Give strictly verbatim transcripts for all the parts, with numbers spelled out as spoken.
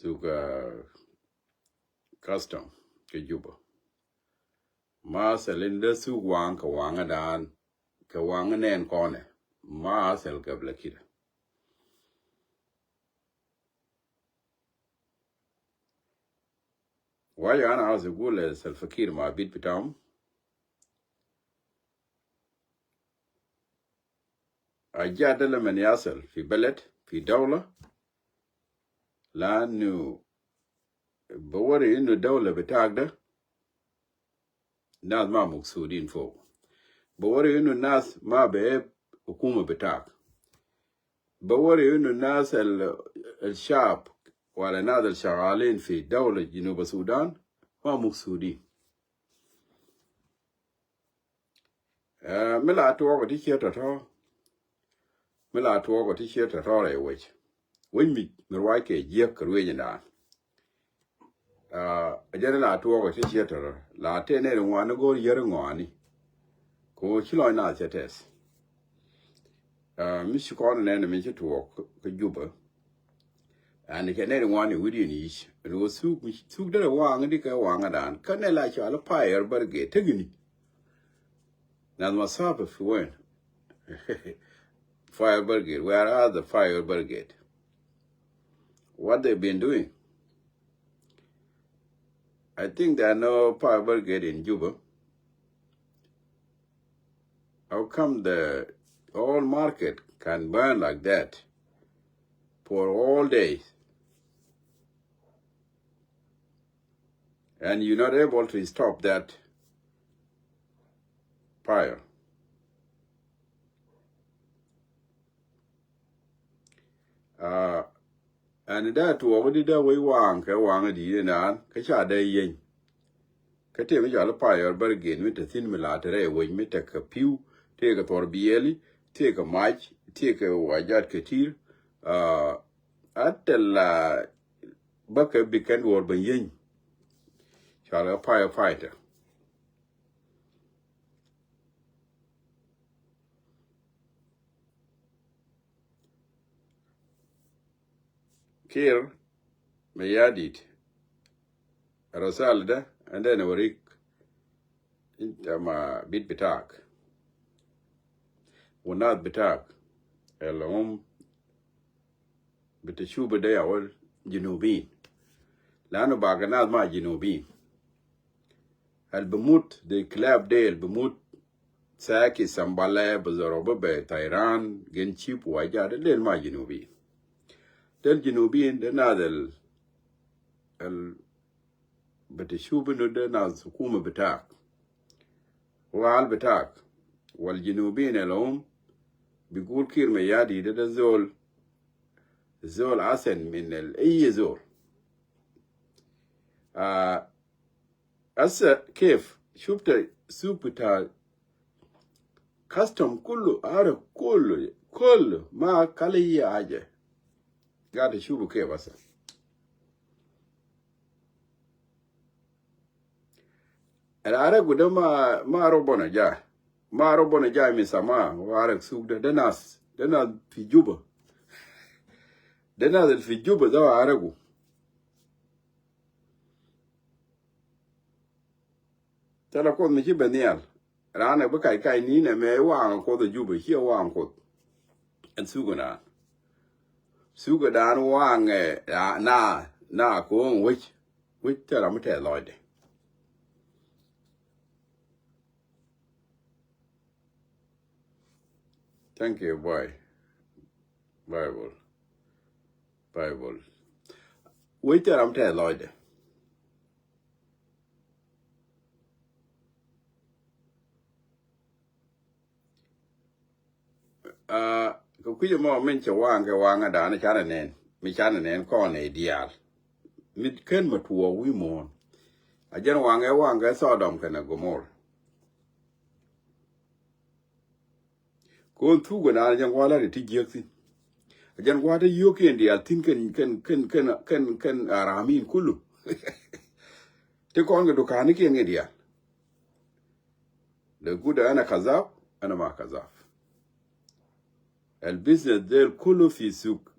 Thuk, ah, custom kɛ Juba. Ma thil in dee thuk waŋ kɛ waŋädan, kɛ waŋä nɛn kɔnɛ. Ma thil gäblä kidɛ. Why ana azi gul Salva Kiir ma bit bitam? Ajat de lɛ mɛn yasal fi beled, fi dawla. Lanu bawari inu dawla bitak de nas ma muksudin fok. Bawari inu nas ma be hukuma bitak. Bawari inu nas al, al shab wala nas al shagalin fi dawla Junub Sudan ma muksudin. Eh, mi la tuɔɔk ti ciɛ tɔtɔ. Mi la tuɔɔk ti ciɛ tɔtɔ rɛy wec. Wec mi, mi ruac kɛ jiäk kɛ ruec indan. Ah, a jɛn la tuɔɔk ti ciɛ tɔtɔ. La tɛn nɛn ŋuani go̱o̱r yär ŋuani. Ko ci lɔny na cɛ tɛth. Ah, mi ci kɔn nɛn mi ci tuɔɔk kä Juba. Ani kɛ nɛn ŋuani wi̱diɛn yic. Ri wä thuk, thuk derɛ waŋ di kɛ waŋädan. Kä nɛ la cɔal fire brigade. Tekini. Nath Masafa fi wen? Fire brigade. Where are the fire brigade? What they been doing? I think there are no fire brigade in Juba. How come the whole market can burn like that for all days? And you're not able to stop that fire. Uh, and that tuɔɔk di dee wec waŋ kɛ waŋ di di naan kä ca dee yeny. Kä tëë mi cɔal fire brigade mi te thi̱n mi la te rɛy wec mi tekɛ pi̱w, tekɛ thɔr biɛli, tekɛ mac, tekɛ wajat kɛ ti̱i̱r. Uh, a te la bäkɛ bikɛn duɔɔr ben yeny. Cɔal kɛ firefighter. Kiir Mayardit. Risala de, and then warik. Inta ma bit bitak. Wa nas bitak. Al hum bit shubu de ya wal Junubin. Lanu bagi nas ma Junubin. Al bimut de kilab de al bimut saki sambale bi zorobo be tairan gen chip waja de del ma Junubin. Del Junubin de nas al, al bit shubu nu de nas hukuma bitak. Wa al bitak. Wal Junubin al hum bigul Kiir Mayardit de, de zol, zol asen min al ayi zol. Ah, Asa kef shufta suk bita custom kulu, arek kulu, kulu ma kali yi haja. Gata shufu kef asa. Al arek guda ma, ma robona ja. Ma robona ja min sama, wa arek suk da, da nas, da nas fi Juba. Da nas fi Juba da wa aregu. Tɛlɛ Kuoth mi ci ben nhial. Raan ɛ bi kac kac ni̱n ɛmɛ waŋ Kuoth ɛ Juba, ciɛ waŋ Kuoth. Ɛn thukä dan. Thukä dan waŋ ɛ, na, na ko̱o̱ŋ wec. Wec tɛlɛ mi tɛth lɔcdɛ. Thank you, boy. Bible. Bible. Wec tɛ ram tɛ lɔcdɛ. Ah, kɛ kui̱c ɛmɔ min cɛ waŋ kɛ waŋ ɛ da̱a̱n canɛ nɛn. Mi canɛ nɛn kɔn ɛ diaal. Mi ken mɛ tuɔɔk wi̱i̱ muɔ̱ɔ̱n. A jɛn waŋ ɛ waŋ kɛ Sodom kɛnɛ Gomorrah. Kɔn thuk ɛ naan jɛn gua̱a̱th la ti jiäk thi̱n. Jɛn gua̱a̱th ti yio̱o̱kiɛn diaal thi̱n kɛn, kɛn, kɛn, kɛn, kɛn, kɛn aramin kulu. Ti kɔn kɛ dukanikiɛn kɛ diaal. De gudɛ ana kazab, ana ma kazab. El business del kulu fi suk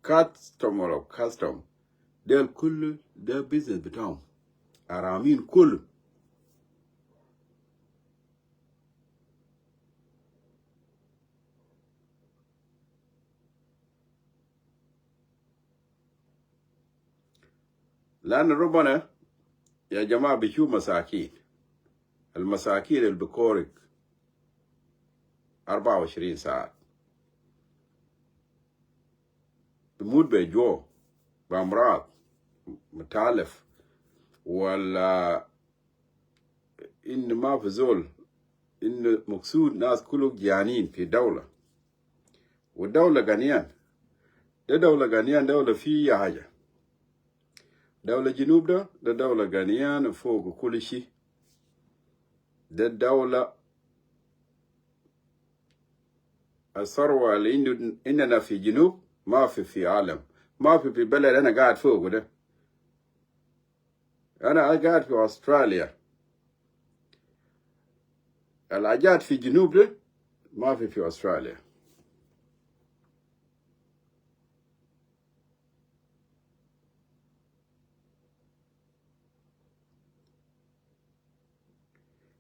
custom wala custom. Del kulu de business bitahum. Aramin kulu. Lan Robona, ya jamaa, bishuf masakin. Al masakin al bi korik arba wa ishrin saat. Bimut be juwa, bi amrad mutalif, wala in ma fi zol, in maksud nas kulu jiyanin fi dawla. Wa dawla ganiyan. De dawla ganiyan, dawla fi haja. Dawla Junub de, de dawla ganiyan fog kulu shi. De dawla asarwa al indu, indana fi Junub, ma fi, fi alam. Ma fi, fi beled ana gaid fogu de. Ana gaid fi Australia. Al hajat fi Junub de, ma fi, fi Australia.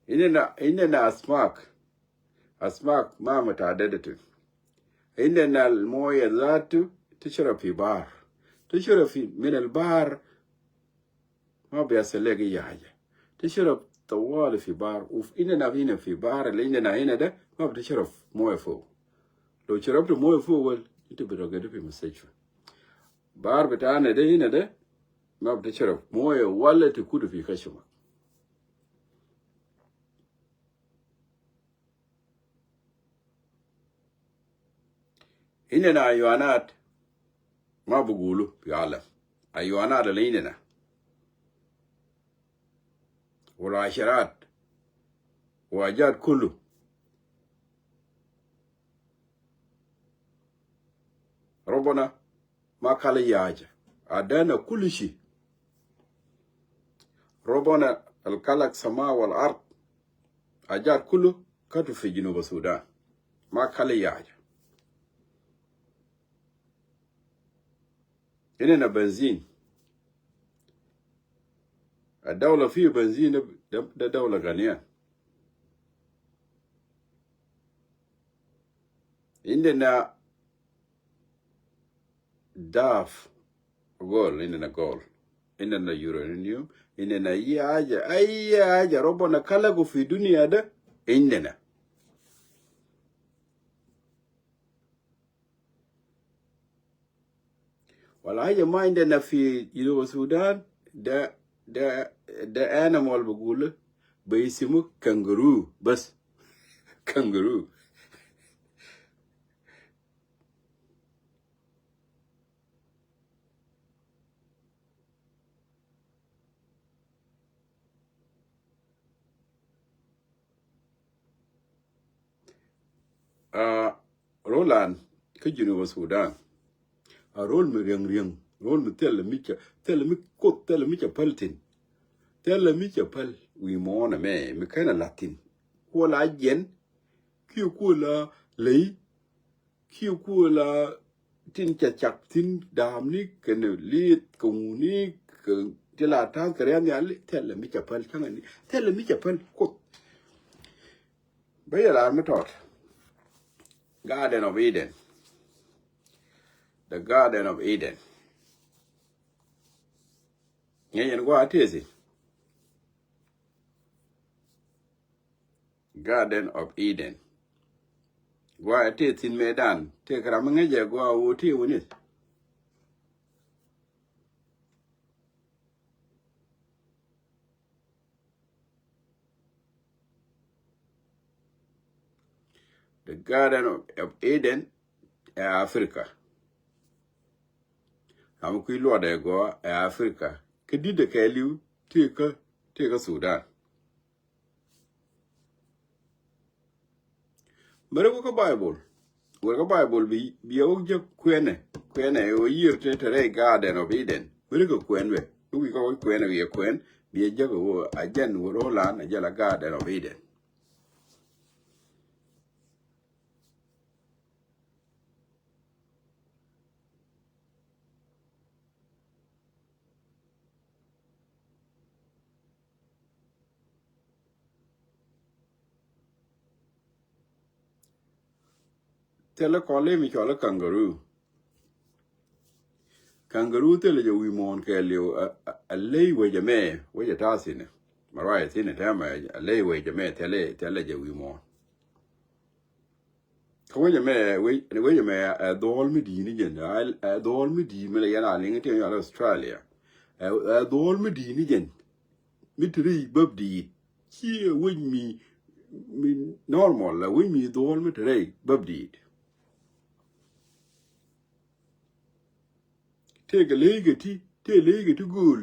Indana, indana asmak. Asmak ma mutaaddida. Indana al moya zatu tishrab fi bar. Tishrab fi, min al bar ma biyasil lek ayi haja. Tishrab tawali fi bar. Uf, indana hina fi bar, al indana hina de, ma bitishrab moya fog. Lo sharabtu moya fog, wal, inta bi ragadu fi mustashfa. Bar bitana de hina de, ma bitishrab moya wala tikutu fi kashima. Indana hayawanat ma bigulu fi alam. Hayawanat al indana. Wal hasharat. Wa hajat kulu. Robona ma kala ayi haja. Adana kulu shi. Robona al kalak sama wal ard. Hajat kulu katu fi Junub Sudan. Ma kala ayi haja. Indana benzin. Al dawla fi benzin de, de, de dawla ganiya. Indana daf, gol, indana gol. Indana uranium, indana ayi haja, ayi haja. Robona kalagu fi dunia de, indana. Wala haja ma indana fi Junub Sudan, de, de, de animal bigulu, be isimu kangaroo, bas. Kangaroo. Ah, rolan kä Junub Sudan. A rol mi riäŋ riäŋ, rol mi thilɛ mi ca, thilɛ mi koth, thilɛ mi ca päl thin. Thilɛ mi ca päl wi̱i̱ muɔ̱ɔ̱n ɛmɛ, mi kɛn a la̱t thin. Kuɔ la jiɛn, kiɛ kuɔ la ley, kiɛ kuɔ la tin ca cak thin da̱a̱mni, kɛn li̱th, kɛ ŋuni, kɛ ti la ta̱th kɛ ria̱th nhial, thilɛ mi ca päl, cäŋɛ ni, thilɛ mi ca päl, koth. Bä yɛ lar mi tɔt. Garden of Eden. The Garden of Eden. Ŋi̱eec ɛn gua̱a̱ tëë thi̱n. Garden of Eden. Gua̱a̱ tëë thi̱n mëëdan. Tëë kɛ ram mi ŋäcɛ gua̱a̱ ɣöö tëë wä ni̱th. The Garden of, of Eden ɛ Africa. Ram kui̱ luɔt ɛ gɔaa ɛ Africa. Kä di̱t ɛ kɛɛliw tëë kä, tëë kä Sudan. Mɛrɛ wä kä Bible. Wä kä Bible bi, bi a wä jek kuɛnɛ. Kuɛnɛ ɛ wä yiër te te rɛy Garden of Eden. Mɛrɛ kɛ kuɛn wɛ. Wä wi̱i̱ kä wä kuɛnɛ wi̱i̱ kuɛn. Bi a jek wä a jɛn wä rolan a jɛ la Garden of Eden. Thilɛ kɔn ley mi cɔl i̱ kangaroo. Kangaroo thilɛ jɛ wi̱i̱ muɔ̱ɔ̱n kɛɛliw, a, a, a ley wec ɛmɛ, wec ɛ ta̱a̱ thi̱n ɛ. Ma ruac ɛ thi̱n ɛ tɛmɛ, a ley wec ɛmɛ thilɛ, thilɛ jɛ wi̱i̱ muɔ̱ɔ̱n. Kä wec ɛmɛ, wec, wec ɛmɛ ɛ dhuɔ̱ɔ̱l mi di̱i̱t ni jɛn, ɛ, ɛ dhuɔ̱ɔ̱l mi di̱i̱t mi lɛ yɛn a liŋ ti yɔal Australia. Ɛ, ɛ dhuɔ̱ɔ̱l mi di̱i̱t ni jɛn. Mi te rɛy bäp di̱i̱t. Ciɛ wec mi, mi normal, ɛ wec mi dhuɔ̱ɔ̱l mi te rɛy bäp di̱i̱t. Tëëkɛ ley kɛ ti, tëë ley kɛ ti gööl.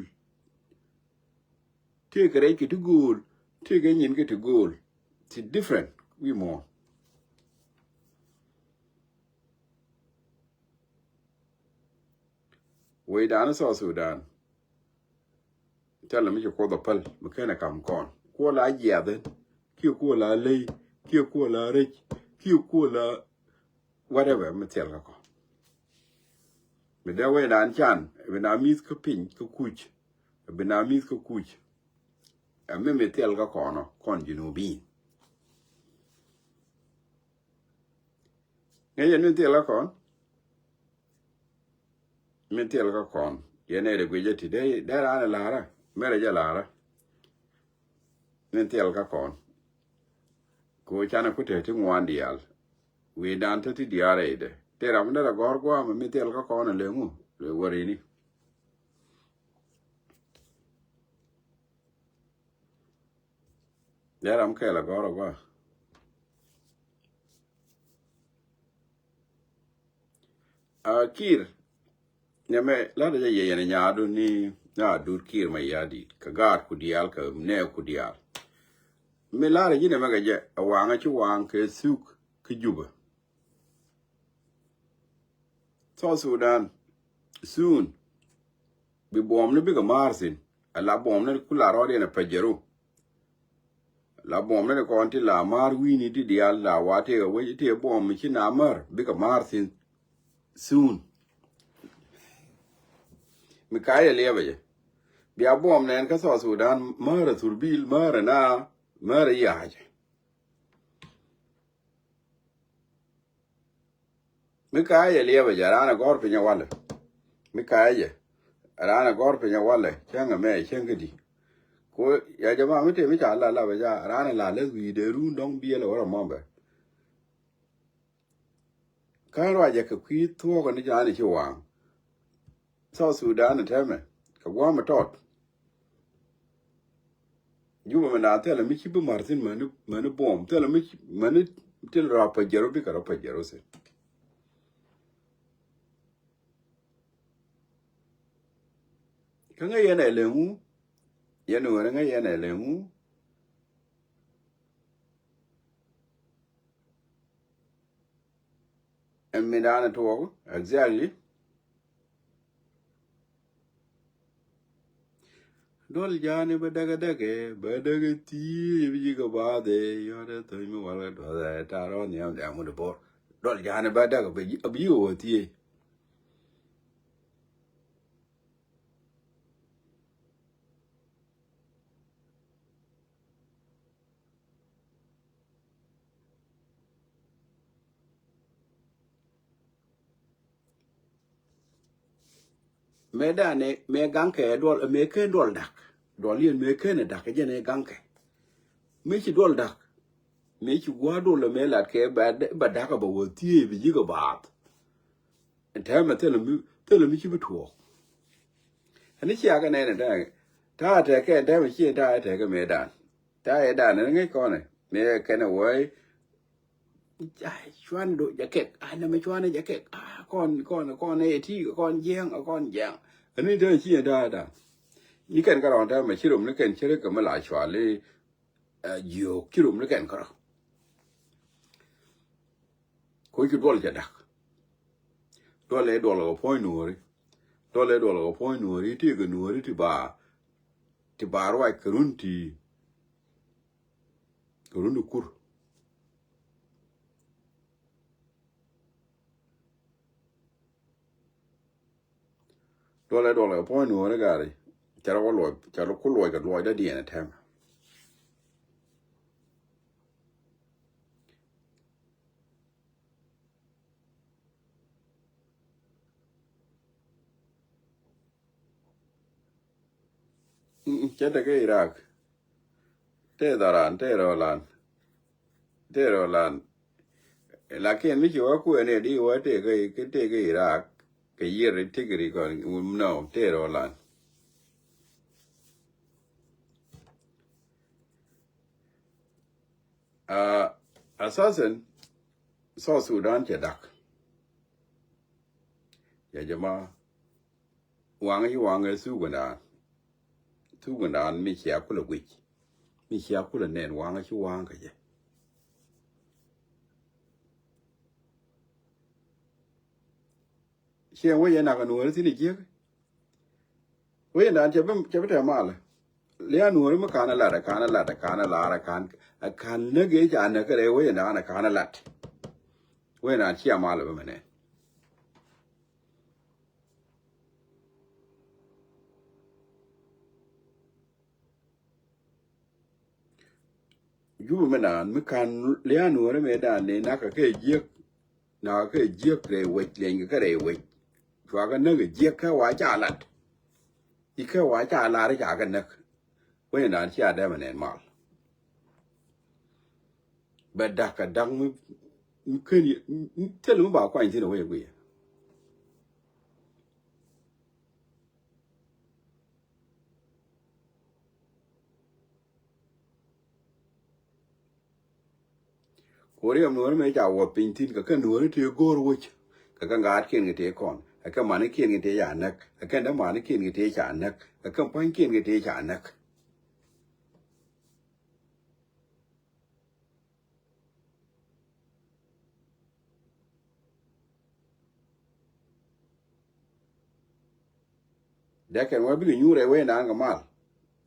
Tëëkɛ rɛc kɛ ti gööl, tëëkɛ nyin kɛ ti gööl. Ti different wi̱i̱ muɔ̱ɔ̱n. Wecdan i̱ South Sudan. Thilɛ mi ci Kuoth ɛ päl mi kenɛ kam kɔn. Kuɔ la jiath ɛn, kiɛ kuɔ la ley, kiɛ kuɔ la rɛc, kiɛ kuɔ la whatever mi thil kä kɔn. Mi dee wecdan can, bi na mi̱th kä piny kä kuc, bi na mi̱th kä kuc. Ɛ mi mi thil kä kɔn ɔ, kɔn Junubin. Ŋäc yɛn mi thil kä kɔn. Mi thil kä kɔn. Yɛn nɛy ti guic jɛ ti dee, dee raan ɛ la̱rä. Mɛrɛ jɛ la̱rä. Mi thil kä kɔn. Ko canɛ ku te ti ŋuan diaal. Wi̱i̱dan te ti diaal rɛydɛ. Te ram mi derɛ gɔ̱r gua̱a̱m mi thil kä kɔn ɛ leŋu. Luɛ wärini. Dee ram kɛl a gɔ̱r a gɔ̱r. A Kiir. Nɛmɛ lat jɛ yɛ yɛn nyaadu ni, na dut Kiir ma yadi. Kɛ gaat ku diaal, kɛ nɛɛ ku diaal. Mi lar ji̱ nɛmɛ kɛ jɛ, a waŋ a ci waŋ kɛ thuk kä Jubɛ. South Sudan, soon, bi buɔmni bikɛ ma̱a̱r thi̱n. A la buɔmni ku la rɔɔdiɛn a pɛjɛru. La buɔmni ni kɔn ti la ma̱a̱r wi̱i̱ni ti diaal la wa tëëkɛ wec tëë buɔm mi ci na mär bikɛ ma̱a̱r thi̱n. Soon. Mi kayɛ liɛpɛ jɛ. Bia buɔm nɛn kä South Sudan, mär a thurbil, mär a na, mär a ya̱a̱cɛ. Mi kayɛ liɛpɛ jɛ, raan ɛ gɔ̱r piny ɛ walɛ. Mi kayɛ jɛ, raan ɛ gɔ̱r piny ɛ walɛ, cäŋ ɛmɛ, cäŋ kädi. Ko, ya jama, mi tëë mi ca la la bɛ ja, raan ɛ la lɛ wi̱i̱ dee run dɔ̱ŋ biɛl ɛ wä rɔ mɔmbɛ. Kä ruacɛ kɛ kui̱ thuɔ̱k ni jaan i̱ ci waŋ. South Sudan tɛmɛ kɛ gua̱a̱m tɔt. Jubɛ mɛ na thilɛ mi ci bi ma̱r thi̱n mäni, mäni buɔm, thilɛ mi ci, mäni thil rɔ pajɛro bikɛ rɔ pajɛro thi̱n. Kä ŋäc yɛn ɛ leŋu, yɛn ɣöö ŋäc yɛn ɛ leŋu. Ɛn mi da̱a̱n ɛ tuɔɔk, exactly. Duɔl ja̱a̱ni bä däk ɛ däk ɛ, bä däk ɛ thiec bi ji̱ kɛ bath ɛ, yɔt ɛ thöny mi wal kɛ duɔth ɛ, ta̱a̱ rɔ nhiam dɛ̈ɛ̈m wut ɛ bo̱r. Duɔl ja̱a̱ni bä däk ɛ, bä ji̱, bä ji̱ kɛ wä thiec. Mëë danɛ, mëë gaŋkɛ duɔl, mëë ken duɔl da̱k. Duɔl yɛn mëë ken ɛ da̱k, jɛn ɛ gaŋkɛ. Mëë ci duɔl da̱k. Mëë ci gua̱a̱r duɔl ɛ mëë lat kɛ ba, ba da̱k ɛ ba wä thiee bi ji̱ kɛ baath. Ɛn tɛmɛ thilɛ mi, thilɛ mi ci bi tuɔɔk. Ɛn ni ciakɛ nɛn ɛn tɛmɛ. Ta̱a̱ tɛkɛ ɛn tɛmɛ ci ɛn ta̱a̱ tɛkɛ mëë dan. Ta̱a̱ ɛ dan ɛn ŋäc kɔnɛ. Mëë kɛnɛ wä Ai, cuan do jakek, ai, nɛmɛ cuan jakek. Ah, kɔn, kɔn, kɔn ɛ ti, kɔn jiɛŋ, kɔn jiɛŋ. Ani te ci da da. Ni kɛn kärɔ̱ ta mɛ ci rom ni kɛn ci rek kɛ mɛ la cuali. Jiok ci rom ni kɛn kärɔ̱. Ko ci duɔl ca dak. Duɔl ɛ duɔl kɛ puɔ̱ny nuɔri. Duɔl ɛ duɔl kɛ puɔ̱ny nuɔri, ti kɛ nuɔri ti ba. Ti ba ruac kɛ run ti. Kɛ run ti kur. Duɔlɛ, duɔlɛ puɔ̱ny nuɔ̱ɔ̱ri gari. Ca rɔ wä luɔc, ca rɔ ku luɔc kɛ luɔc dädiɛn ɛ tɛmɛ. Mm, cɛ tekɛ Iraq. Tëë dhɔran, tëë rɔlan. Tëë rɔlan. Lakin mi ci wä kuɛn i̱ di wä tëë kɛ, kɛ tëë kɛ Iraq. Kɛ yier i̱ tikiri kɔn, no, tëë rɔlan. Ah, asasen, South Sudan cɛ dak. Ya jama, waŋä ci waŋä thukändan. Thukändan mi cia kulɛ guic. Mi cia kulɛ nɛn waŋä ci waŋä kɛ jɛ. Ciɛ wec ɛ nak ɛ nuɔ̱ɔ̱ri thi̱n ɛ jiäk. Wec ɛndan cɛ bi, cɛ bi tɛm malɛ. Lia̱a̱ nuɔ̱ɔ̱ri mi ka̱n ɛ lat, ɛ ka̱n ɛ lat, ɛ ka̱n ɛ lar, ɛ ka̱n, ɛ ka̱n näk ëë ca näk kɛ rɛy wec ɛndan ɛ ka̱n ɛ lat. Wec ɛndan cia malɛ bi mɛ nɛn. Jupɛ mi naan mi ka̱n lia̱a̱ nuɔ̱ɔ̱ri mëë dan ni nak kɛ kɛ jiäk. Nak kɛ kɛ jiäk rɛy wec, liɛny kɛ kɛ rɛy wec. Cua kɛ näk kɛ jiäk kɛ wa ca lat. I̱ kɛ wa ca lat i̱ ca kɛ näk. Wec naan cia dɛmɛ nɛn mal. Bɛ dak kɛ dak mi, mi ken yɛ, mi, mi thil mi ba kuany thi̱n ɛ wec ɛ guiyɛ. Ko̱ri ɛm nuɔ̱ɔ̱ri mëë ca wä piny thi̱n kɛ kɛ nuɔ̱ɔ̱ri tëë go̱o̱r wec. Kɛ kɛ ŋa̱a̱tkiɛn kɛ tëë kɔn. Kɛ kɛ manikiɛn kɛ tëë ca näk. Kɛ kɛ dämanikiɛn kɛ tëë ca näk. Kɛ kɛ pua̱nykiɛn kɛ tëë ca näk. Dee kɛn wä bikɛ nyuur ɛ wee naan kɛ mal.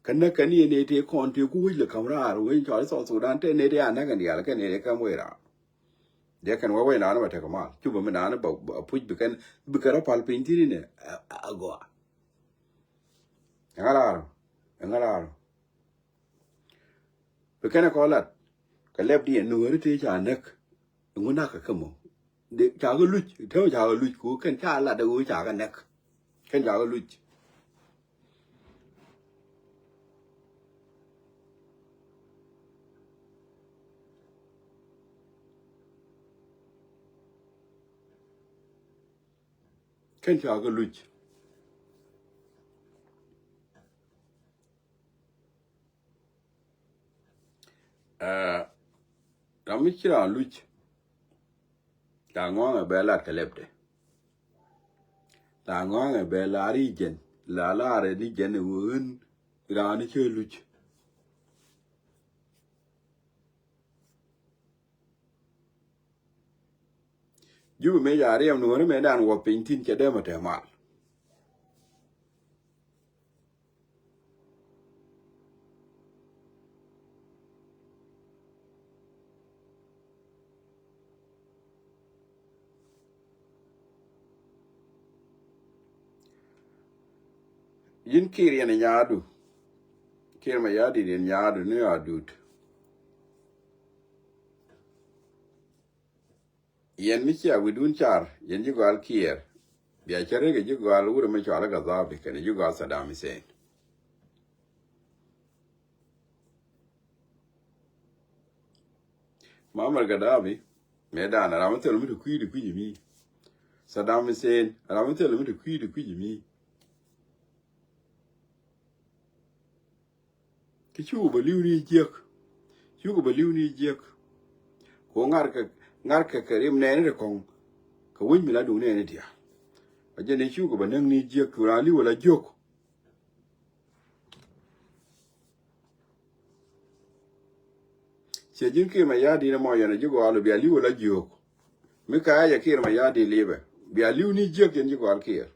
Kä näk kɛn yɛ nɛy tëë kɔn tëë ku wec lɛ käm raar wec cɔl i̱ South Sudan tëë nɛy tëë a näk kɛn diaal kɛn nɛy tëë käm wec raar. Dee kɛn wä wec naan bɛ tekɛ mal. Cupɛ mi naan bɛ, bɛ puc bi kɛn, bi kɛn rɔ pal piny thi̱n inɛ. A, a, a gɔaa. Ɛŋa raar ɔ? Ɛŋa raar ɔ? Bi kɛn ɛ kɔ lat kɛ lɛp diɛn nuɔ̱ɔ̱ri tëë ca näk. Ŋu nak kɛ kä mɔ. Dee ca kɛ luc, täämɛ ca kɛ luc ku kɛn ca lat ɛ ɣöö ca kɛ näk. Kɛn ca kɛ luc. Kɛn ca kɛ luc. Aa, ram mi ci raan luc. La ŋɔaŋɛ bɛ lat kɛ lɛpdɛ. La ŋɔaŋɛ bɛ lar i̱ jɛn. La lar ni jɛn i̱ ɣöö ɣän raan i̱ cä luc. Jupɛ mëë ca riɛm nuɔ̱ɔ̱ri mëë dan wä piny thi̱n cɛ dee mɛ te mal. Yin Kiir yɛn nyaadu. Kiir Mayardit yɛn nyaadu ni a duut. Yɛn mi cia wi̱dun car, yɛn ji̱ gɔal Kiir. Bia cä rek ji̱ gɔal wurɛ mi cɔal Gaddafi kɛnɛ ji̱ gɔal Saddam Hussein. Muammar Gaddafi, mëë dan ram mi thil mi ti kui̱di kui̱di mi. Saddam Hussein, ram mi thil mi ti kui̱di kui̱di mi. Kä cukɛ bɛ li̱w ni jiäk. Cukɛ bɛ li̱w ni jiäk. Kɛ ɣöö ŋa̱rkɛ, ŋa̱rkɛ kɛ rim nɛɛni ti kɔ̱ŋ. Kɛ wec mi la duŋ nɛɛni diaal. A jɛn i̱ cukɛ bɛ näk ni jiäk cu raan li̱w ala jiök. Ciɛ ji̱n Kiir Mayardit ɛmɔ yɛn a ji̱ gɔaal bia li̱w ala jiök. Mi ka jɛ Kiir Mayardit li̱bɛ bia li̱w ni jiäk yɛn ji̱ gɔaal Kiir.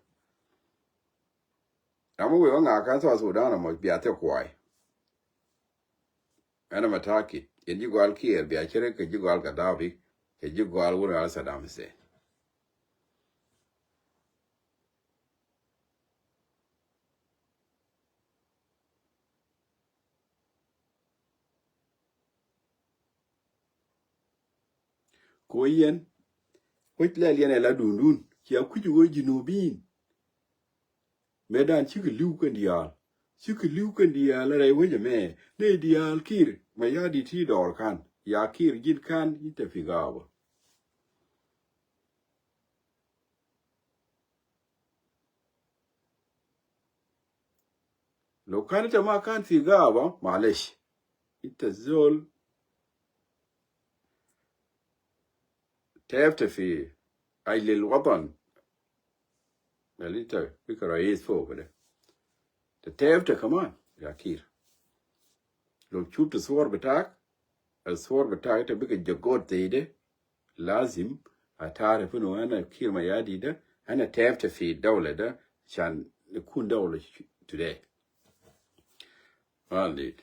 Ram mi wee wä ŋa̱a̱ ka̱n South Sudan ɛmɔ bia thiɛ kuay. Ɛn ɛmɛ ta̱a̱ kit yɛn ji̱ gɔal Kiir bia cä rek kɛ ji̱ gɔal Gaddafi kɛ ji̱ gɔal wun ɣa̱l Saddam Hussein. Ko yɛn kuec lɛl yɛn ɛ la dundun cia kui̱c wee Junubin. Mëë dan cikɛ li̱w kɛn diaal. Cikɛ li̱w kɛn diaal rɛy wec ɛmɛ. Nɛy diaal Kiir Mayardit ti dɔɔr ka̱n. Ya Kiir ji̱n ka̱n, inta fi gaba. Lo kan inta ma kan fi gaba, malesh. Inta zol tɛbta fi ajil watan. Al inta bikɛ rais fok kede. Te tɛbta kaman, ya Kiir. Lo shufta suwar bitak, al suwar bitak te bikɛ jagot zede. Lazim atarif inu ana Kiir Mayardit de, ana tɛbta fi dawla de, shan nikun dawla today. Al dit.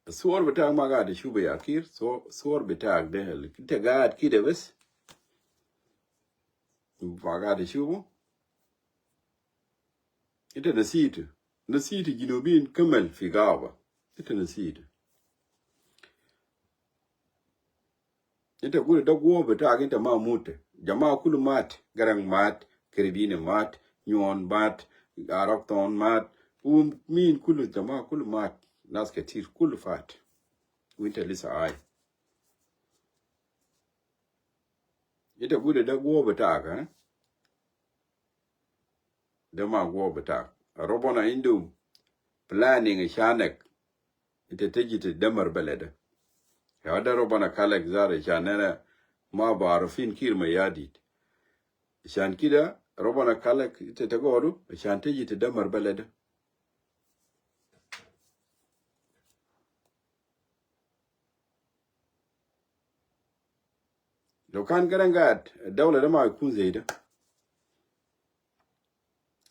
Suwar bitak ma gaid shufu ya Kiir, so, suwar bitak de, inta gaid kide bes. Ma gaid shufu. Inta nasitu. Nasitu junubin kamal fi gaba. Inta nasitu. Inta gul de guwa bitak inta ma mute. Jama kulu mat. Garang mat. Kiridini mat. Nyuon mat. Arab Thon mat. U min kulu jama kulu mat. Nas ketir kulu fat. Wa inta lisa ay. Inta gul de guwa bitak, eh? De ma guwa bitak. Robona indu planning shanek. Inta teji te damar belede. Ya de Robona kalak zar shan nena ma barufin Kiir Mayardit. Shan kida Robona kalak inta te godu shan teji te damar belede. Lo kan Garang gaid, dawla de ma kun zede.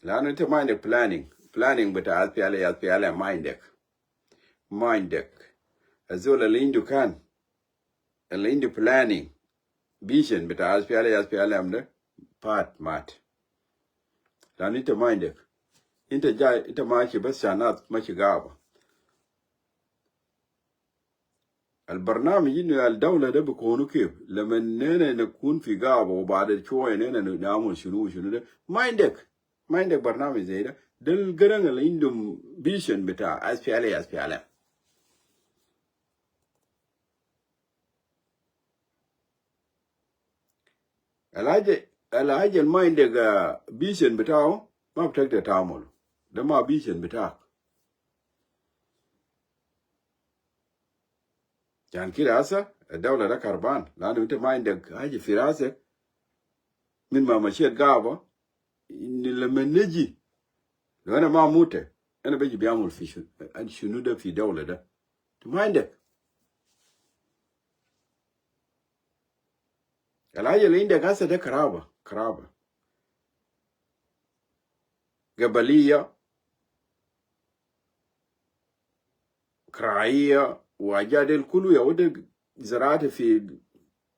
Lanu inta ma indek planning. Planning bita SPLA, SPLM ma indek. Ma indek. Azol al indu kan, al indu planning, vision bita SPLA, SPLM de, fat mat. Lanu inta ma indek. Inta jay, inta mashi bes shan nas mashi gaba. Al barnamij inu al dawla de bikunu kif? Lemen nena nikun fi gaba u baad shoya nena namul shunu shunu de. Ma indek. Ma indek barnamij zede. Del Garang al indum vision bita SPLA, SPLM. Al haja, al haja al ma indek, ah, vision bitau, ma bitakder tamulu. De ma vision bitak. Shan kida asa, dawla de karban. Lanu inta ma indek haja fi rasek. Min ma mashet gaba, in lemen neji, lo ana ma mute, ana beji bi amul fi shunu, shunu de fi dawla de. Ma indek. Al haja al indek asa de karaba, karaba. Gabaliya, karaiya, wa haja del kulu ya wede zaraat fi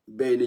bain